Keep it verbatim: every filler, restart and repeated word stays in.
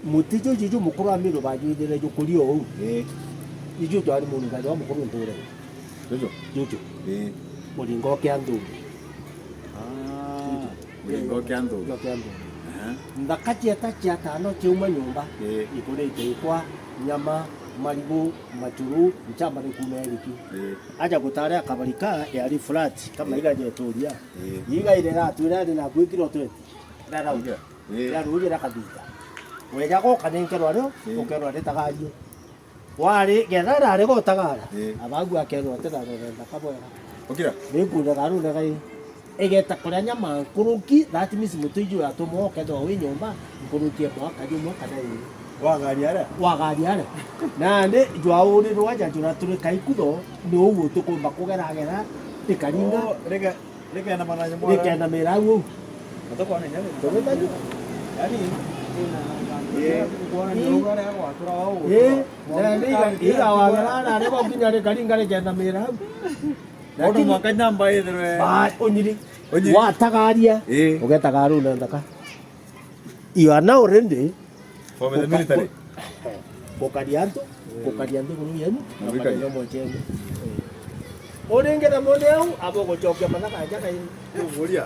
Muti juju jumukuru Amiru bajwithire jukuria uu. Ii. Juju jwari muringani jwa mukuru nturene. Juju? Juju. Ii. Muringo kia nthuri. Ah, juju. Muringo kia nthuri. Muringo kia nthuri. Aha. Nthaka cieta ciatano ciauma nyumba. Ii. Ikurite ikwa, nyama, marigu, machuru, nchamba ni kuuma eriki. Ii. Aja gutare akabarika yari flat, kama iga jeturia. Ii. Iga ile ratwira ni na gwikirwo twenty. Rarauga. Ii. Ii. Rarugire kathita. Weja goka nenkerwa rio, ii, ukerwa ritagarie. Wari, getha rari gotagara. Ii. Abagu akerwa ati na rurenda kabwega. Ukira? Ni kunde garune gai. Igeta kuria nyama nkuruki, that means mutu iju yatuma ukethwa wi nyumba, nkuruki ya mwaka jumwe kana iri. Wagari aria? Wagari aria. Nandi jwaurirwa aja jura turi kaikutho, ni uu tukumba kugeragera, rikaringa. Oh, rega. Rikenda mananya mwana. Rikenda mirau uu. Atakwa nenya. Tugitaju. Yani, ii, kuona ni ii, uga ria gwatura wao. Ii, na ni iga, iga wagera na rego kinya rikaringa rikenda mirau. Lakini mwanka namba ithirwe. Ba, unyiri. Unyiri. Watagaria. Ii. Ugetaga aruna nthaka. You are now ready. For the military. Gukaria antu, gukaria nthiguru yenu, na gukaria nyomo cienu. Uringite mundu au, abo gucokia mathaka aja kairi. Muria.